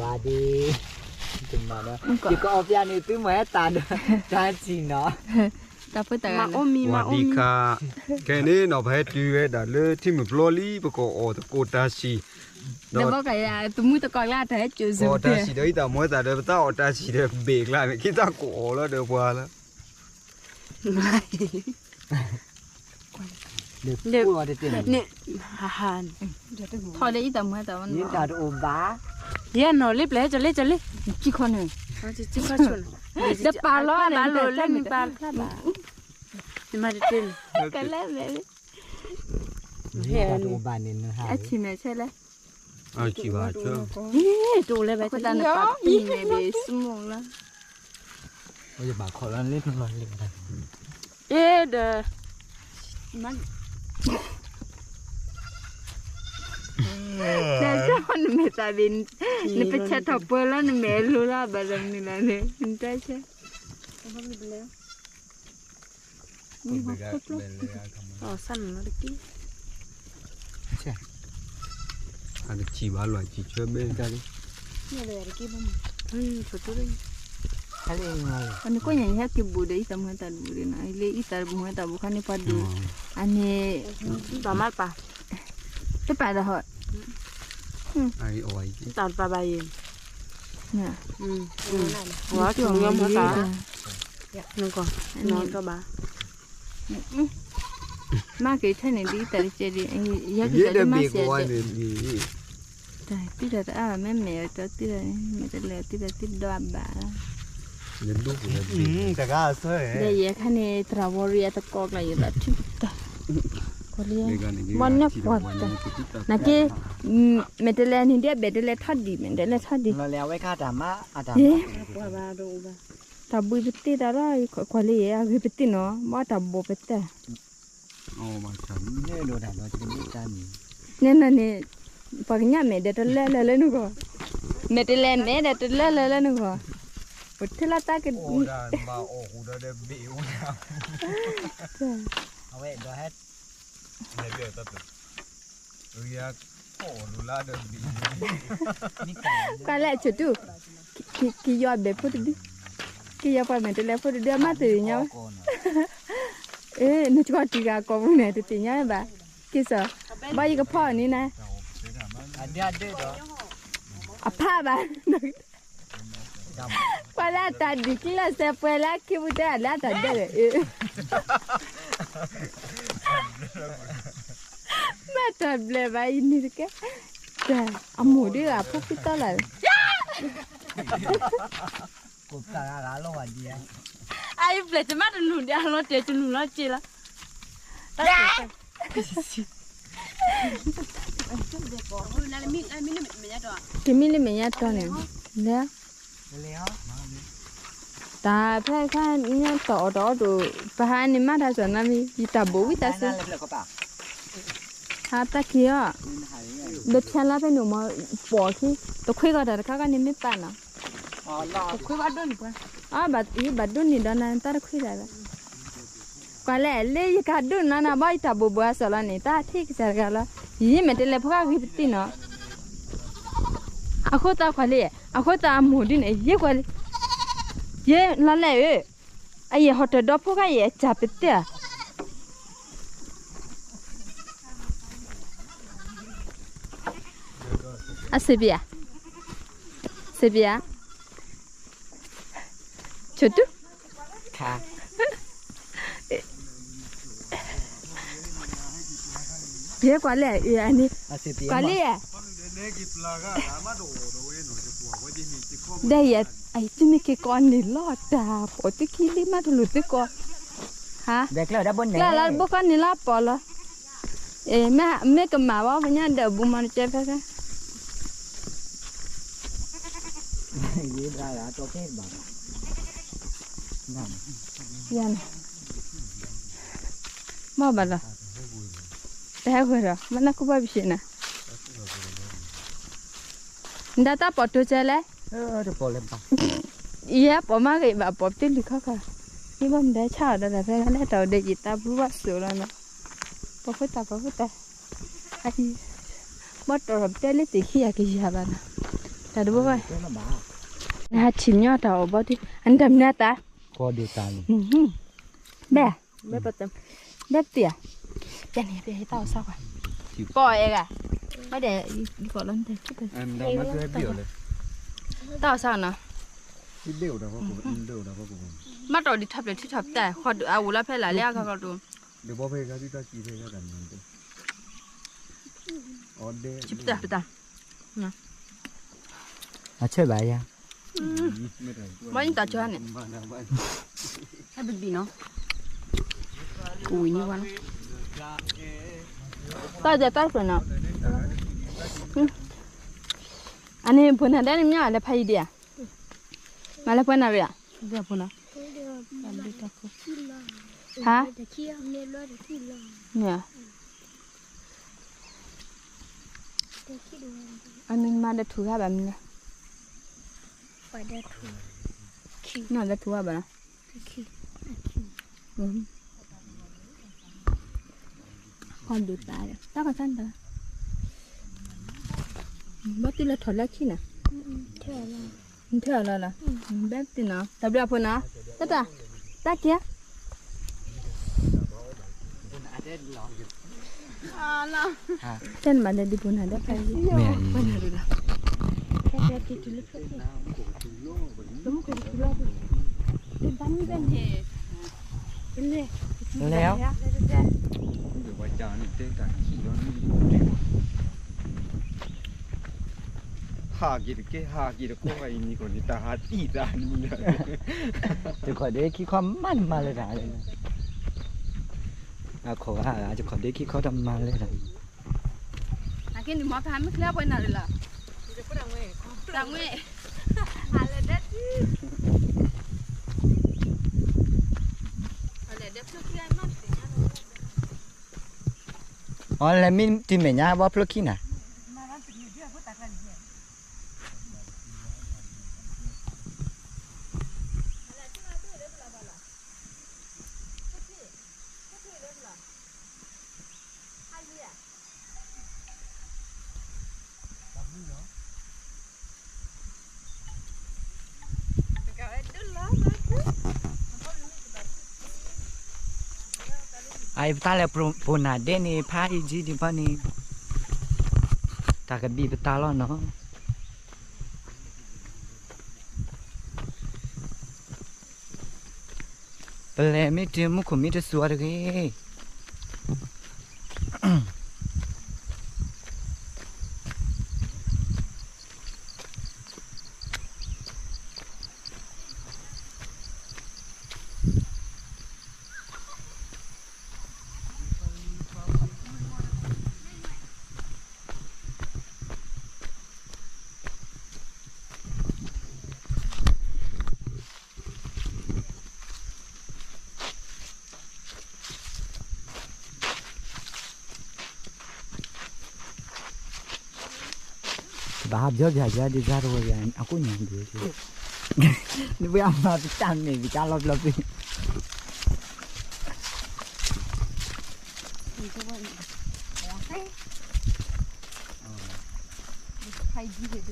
ဝါဒ် ယကအီၣ်ပျၢ်န့ၣ် သုမၤဟဲတၢ်ဒီး တၢ်စံၣ်နီၤ တၢ်ဖိတၢ်ဂၤ မၤအီၣ်မံ မၤအီၣ်မံ ဝါဒံခါ ခဲန့ၣ်နီၤ ပဟဲတုၤဝဲဒၣ်လၢထံမုၢ်ပျီလံ ပကအီၣ်သကိးတၢ်စံၣ် ဒီး သမုၣ်သကိးကျါ တၢ်ဟဲစိာ်စူၤ ပအီၣ်တၢ်စံၣ်ဒီး အံသးမီၢ်သးဒီး ပသးအီၣ်တၢ်စံၣ်ဒီး ဘ့ၣ်ကျါန့ၣ် က့ၤသးကအီၣ်လီၤဒီးပှၤလၢ န့ၣ် ထီၣ်လၢအံသးမီၢ်သးဝဲန့ၣ် တအိၣ်ဘၣ် ယဲနီၤလံပျဲၢ် ကၠီလံ ကၠီလံ ကံခီန့ၣ် တပာ်လီၤဘၣ်လိာ်လၢနပာ်ဖျါဘၣ် နမၤတတ့ၢ်န့ၣ် ကလဲၣ်မဲာ်လံ တအိၣ်ဘၣ်န့ၣ် အထံၣ်မဲာ်ဆဲလဲၣ် အထံၣ်ဘၣ်ဆဲ တအိၣ်လၢဘၣ် တၢ်နပာ်ပံၣ်မဲာ်ဘၣ် စမိၣ်လၢ ယဘၣ်ခီၣ်လီၤလၢနလီၤလံ အ့ဒီး နမဲာ်သးဘ့ၣ် နပဆဲးထီၣ်ပှဲၤလၢနမဲာ်လိၤလၢဘၣ်ဒီးနုၤလၢ်န့ၣ် နတၢ်ဆဲး အတထံၣ်ဘၣ်လီၤ အတထံၣ်ဆၢဘဲ နကိးညါ ယဟဲက့ၤဘူးဒီး အံသးမူဟဲတၢ်တဘူးဒီးနီၤ လၢအံသးမူဟဲတၢ်ဘူးခါန့ၣ် ပှၤဒိး အန့ၣ် တပာ်ဒီးဟီ တပာ်ဘၣ်ယဲ မၤက့ၤထဲန့ၣ် ဒ်အံသးတကဲးဒီး ယဲက့ၤတၢ်လၢမၤစဲးဒီး တၢ်တံၢ်ဒီးတအါဘၣ် မ့ၢ်မဲာ်အီၤတၢ်တံၢ်ဒီး မဲာ်တလဲၤတံၢ်ဒီးတံၢ်ဒီးဘၣ် တဂၤအစၢ ဒီးယဲခါန့ၣ် သရၣ်ဝီၤရံအတကိးကျါ ယသးထံၣ်တၢ် ကီလံ ဘီနဲၣ်ပှၤတၢ် နက့ မဲာ်တလဲၤန့ၣ် ဒ်အဘဲၣ်တလဲၤထီၣ်ဒံး မဲာ်တလဲၤထီၣ်ဒံး တၢ်ဘှံးပသ့ၣ်တၢ်လီၤ ကွၢ်လံ အဂ့ၤပသ့ၣ်နီၤ ဘၣ်တၢ်ဘိးပသ့ၣ် န့ၣ်နၤန့ၣ် ပှၤကညးမဲာ်ဒီးတလၢလၢလၢနဂီၢ် မဲာ်တလဲၤမဲာ်ဒီးတလၢလၢလၢနဂီၢ် ပထံၣ်လီၤတၢ်က ကွၢ်လၢအဆိးတူၢ် ကယီၤဘဲၣ်ဖိတဒု ကယီၤပှၤမဲာ်တလဲၤဖိတဒု အမၤတသ့ၣ်ညါဝဲ နကီၢ်တံၢ်ဂၤကိာ်ပူၤန့ၣ် တသ့ၣ်ညါဘၣ် က့ၤစၢ် ဘၣ်ယကဖီၣ်န့ၣ်နၤ အဖးဘၣ် ပှၤလၢအတၢ်ဒုးကံၣ်လီၤစဲပှဲၤလၢ ခ့ပူၤတဲလၢအတၢ်ဒၢးဒီး မ့ၢ်တၢ်ဘျဲၣ်ဘၣ်အံၤန့ၣ်တကဲ တၢ်အမိၢ်ဒ်ဂၤဖိခွံသီလၢ် ကိးပတၢ်ဂၤဂၤလီၤဝဲဒ်ဧါ အအံၤဘျဲၣ်တမ့ၢ်တနူၤဒံးအလီၤတဲာ်တနူၤလီၤက့ၤလီၤ တမံၤလၢမဲာ်ညါတီန့ၣ် လဲၤ တၢ်ဖဲခါညါတီၢ်အီၣ်တီၢ်အီၣ်ဒိၣ် ပဟးန့ၣ်မၤတၢ်စၢၤနီတမံၤ ယတၢ်ဘိးဝံၣ်တၢ်စၢၤ ဟးတၢ်ခံအီၤ ဒီးဖျါလၢဖဲန့ၣ်မ့ၢ် ပိာ်ခံ တခွ့ကီၢ်တၢ်တခါခါန့ၣ်မ့ၢ်ပာ်နီၤ အဘၣ်ယဘၣ်ဒိၣ်န့ၣ်ပှၤ အဘၣ်ယဘၣ်ဒိၣ်န့ၣ်ဒီးနၤတၢ်တခွ့တၢ်ဘၣ် ကွၢ်လဲၣ် လၢယကဒိၣ်နီၤနၤ ဘၣ်ယတၢ်ဘိးဘိးအစၢၤလီၤန့ၣ် တၢ်ထံၣ်ကစၢ်တဂၤလီၤ ယမ့ၢ်တလဲၤဖိကဂ့ၤပသ့ၣ်နီၤ အဃိသတးကွၢ်လံ အဃိသတးအမိၢ်ဒ်န့ၣ် ယဲကွၢ်လံ ယဲလီၤလဲၣ်ဧၢ အယဲၢ်ဟီၣ်တၢၢ်ဒီဖိခါယဲၢ်အစၢ်ပတဲ အစ့ပယၤ စ့ပယၤ ဆိတု ယဲကွၢ်လဲၣ် အန့ၣ် ကွၢ်လံ ဒီးယဲ အံၤသုမ့ၢ်က့ၤကိးန့ၣ်လီၤတၢ် ပိာ်သုခံလံမးတလိာ်သုကိး ဟါ ကျၢၢ်လၢတဘိကီၢ်န့ၣ်လီၤပိာ်လီၤ မ့ၢ်ကမၣ်ဘၣ် ပညါဒီးဘူးမၤတကဲဖဲဖဲ ယၤန့ၣ် မ့ၢ်ဘၣ်လီၤ တဟဲဃုာ်ဒီး မ့ၢ်နၢ်ကူၣ်ဘၣ်ပရှဲနၤ နဒၣ်တၢ်ပိာ်တိစၢၤလဲၣ် ယဲပိာ်မးဂ့ၤဘၣ် ပိာ်ပတုာ်လုာ်ခီခါ ယဘၣ်မနုၤဆၣ်အီၤဒီးတၢ်ဖဲလဲၣ် တၢ်အိၣ်ဒီးယတၢ်ဘုဘၣ်စိးလီၤနီၤ ပိာ်ဖိတၢ်ပိာ်ဖိတၢ် အံၤ ဘၣ်တီၢ်ဒီးပတဲလၢတ့ၢ်ခံဂၤကယၤဘၣ်နီၤ တၢ်တဘိဘၣ်, နဟးထံၣ်ညီတၢ်အီၣ်ဘီဒုး အနတၢ်မနုၤအသး, ဘဲ, ဘဲပတံၢ်ဧါ, တၢ်န့ၣ်တၢ်ဟ့ၣ်တၢ်အီၣ်ဆါကွၢ်, ပီၣ်အဲၣ်ဂၤ, မ့ၢ်ဒဲး, တၢ်အီၣ်ဆါနီၤ, မ့ၢ်တီၢ်ဒံးထီၣ်ပျဲၢ်ထံထီၣ်ပတၢ် ဃီအဝူၤလီၤဖဲလၢ်လၢအဂၤကီၢ်တူၤ ပတၢ်ပတၢ်, အဆၢဘၣ်ယၤ, မ့ၢ်တၢ်ကၠီန့ၣ်, အဘံနီၤ, ဝံၤန့ၣ်ဝဲနီၤ, တၢ်ဒဲးတၢ်ဖျၢၣ်နီၤ, အန့ၣ်ဖိနၤဒဲးန့ၣ်မ့ၢ်လဲၤဖးယံၤဒံးဧါ, မၤလၢပှဲၤနၤရံၣ်ဧါ, ဟါ, န့ၣ် အမ့ၢ်မၤဒီးထူၣ်ဂၤဘၣ်မနုၤလဲၣ်, နီၢ်ဒီးထူၣ်ဂၤဘၣ်လီၤ, ဃီဒုးပာ်ဒီး တၢ်ကဆၣ်တၢ်, ဘၣ်တုၤလၢထီၣ်လၢခံနၤ, နထၢၣ်လီၤလီၤ, ဘဲတုၤနီၤ တၢ်ဘျုးအဖိနီၤ, တၢ်တၢ်, တၢ်ကဲ တၢ်နမၤဒီးဒ်ပူၤနၤဒီးဖးယံၤ, လဲၣ်, ဟးက့ၤတက့ၢ် ဟးက့ၤတက့ၢ် အံၤနံၤကီးန့ၣ် တၢ်ဟးတံၢ်သးနံၤလၢ, တခီဒ့ခံခီမးတမၤလၢတၢ်, အခီၣ်ဂၤ တခီဒ့ခံခီတမၤလၢတၢ်, အက့ၤန့ၣ်မ့ၢ်ဖးမ့ၢ်ချ့ပှဲၤနၤရံၣ်လီၤ, တၢ်ငွေ့, အလဲၤဒဲး, အလဲၤဒဲးဖျိခံမး, အလဲၤမ့ၢ်တုၤမဲာ်ညါဘၣ်ဖျိခံနၤ အအံၤပတၢ်လဲၤပှိၢ်နၤဒဲးန့ၣ် ဖးအံၤကံဒံးဘၣ်န့ၣ်, တၢ်ကဘံၣ်ပတၢ်လီၤနီၤ. ပလဲၤမ့ၢ်တုၤမူခိၣ်မ့ၢ်တစူၤအီၤတဂ့ၤ. ဘၣ်ဟးဘျီဘၣ်ယၤ ဒ်တၢ်တဝဲယၤ အကိၣ်ညါဒ်, နဝဲအမၤပတၢ်မ့ၢ်ပတၢ်လီၤပျီပျံၤ. ဒီးတဂ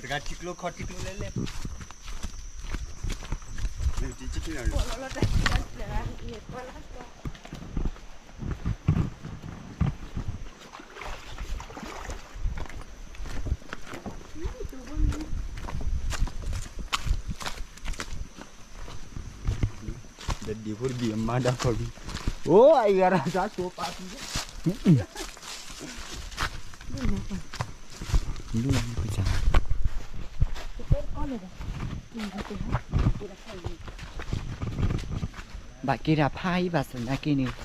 ၤထံကျိခီထံကျိလဲၣ်လဲၣ်, ဒီးဒံးဖိတဘံၣ်အမါဒီးခီဘံၣ်, အိၣ်အံၤဂၤရၤစၢ်စိပာ်ပံၤ, ဘၣ်က့ၤတၢ်ဖးအံၤဘၣ်ဆၣ်သနာ်က့န့ၣ်,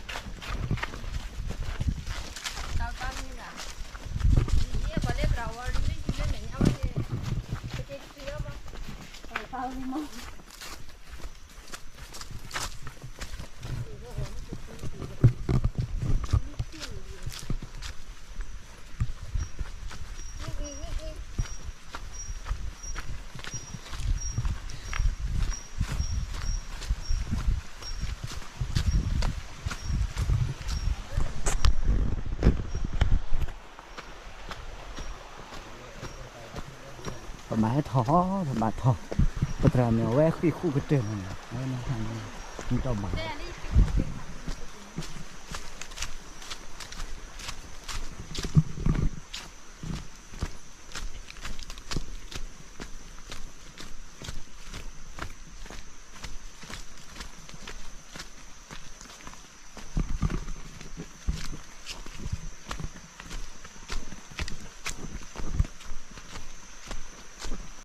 ဘၣ်ဟဲထီၣ်, ဘၣ်ထီၣ်, ပသရၣ်န့ၣ် အဝဲဃံးဃူကတၢၢ်လီၤန့ၣ်, အဝဲနဟဲန့ၣ်, မ့ၢ်တဘၣ်လီၤ,